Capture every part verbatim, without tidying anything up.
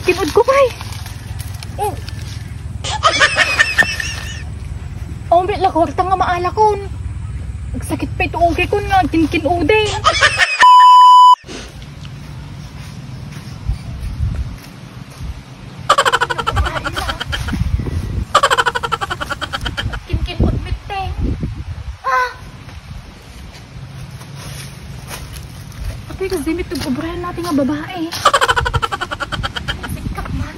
Kin-udko pay. Oh. Awan met la kwarta nga maalakon. Agsakit pay ti ukikon nga kinkin-uden. Kinkin-ud met, te. Ah! Apay, kasdi met ti ubrayan dayta nga babae. Sikap man.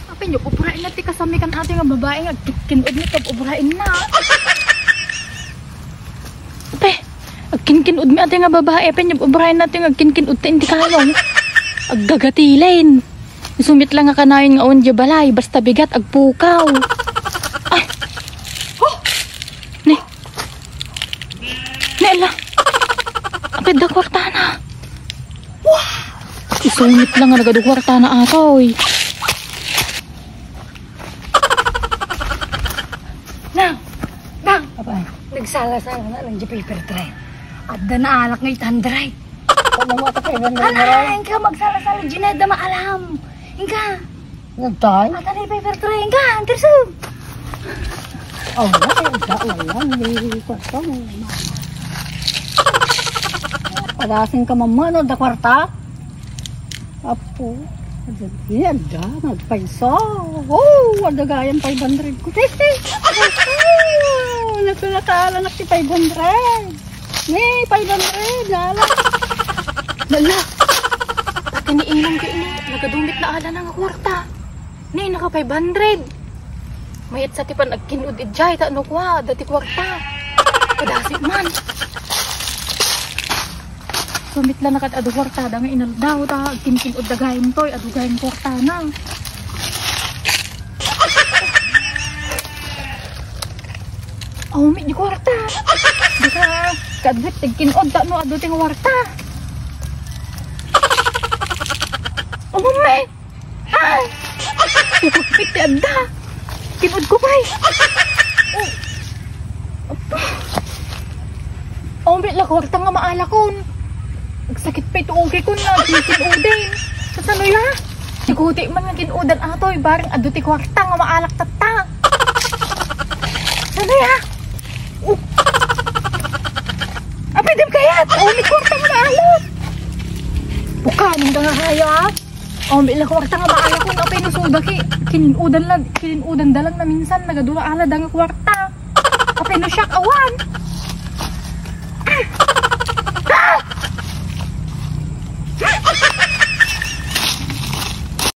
Apay, no, ubrayan dayta kasamikan dayta nga babae nga agkin-kin-ud met ket ubrayan na. Apay, agkin-kin-ud met dayta nga babae, apay, no, ubrayan dayta nga agkin-kin-ud ta indi kayo. Aggagatilen. Isu met la nga kanayon nga awan diay balay, basta bigat, agpukaw. Ay! Oh! Ne! Ne, ala! Apay, adda kwartana! Wah! Isu met la nga nagadu kwartana, atoy. Nang! Nang! Apay? Nagsala-sala na lang di paper tray. Adda naalak nga eight hundred. Ano mo ata kailan na Ala, yun? Inka, magsala-sala, Jineda, maalam. Inka. Nagtay? Ata na yung paper tray, inka, ang tirso. Oh, wala, wala, wala, may kwarta, may Pagasin ka mamano, da kwarta? Apo, yan da, nagpayso. Oh, adda gayan five hundred ko. Hey, hey. Oh, nakulatalan ak ti five hundred. Ni, five hundred, lala. Lala, pati ni Inang ka ini, nagadu met na ala na nga kwarta. Ni, naka five hundred. Mayat sa ti pan agkin-ud idiay, ta no kua, adda ti kwarta. Kadasi man. Isu met la nga adu kwartada nga inaldaw, ta agkin-kin-ud da gayan toy, adu gayan kwartana. Awan met di kwarta. Basta, kadwit, agkin-ud, ta no, adu ti kwarta. Awan met. Ay! Ipagpit ti adda. Kin-udko pay. Oh. Awan met la kwarta nga maalakon. Agsakit pay ti ukikon nga kinkin-uden. Kasano ya? Tiguti man nga kin-udan atoy, bareng adu ti kwarta nga maalak tatta. Kasano ya? Oh. Apay, di kayat. Awan met kwarta nga maalak. Bukanen ka nga hayop. Awan met la kwarta nga maalakon, apay no suda ki, kin-udan la, kin-udan da lang na minsan, nagadu la ala da nga kwarta. Apay no siak, awan. Ah!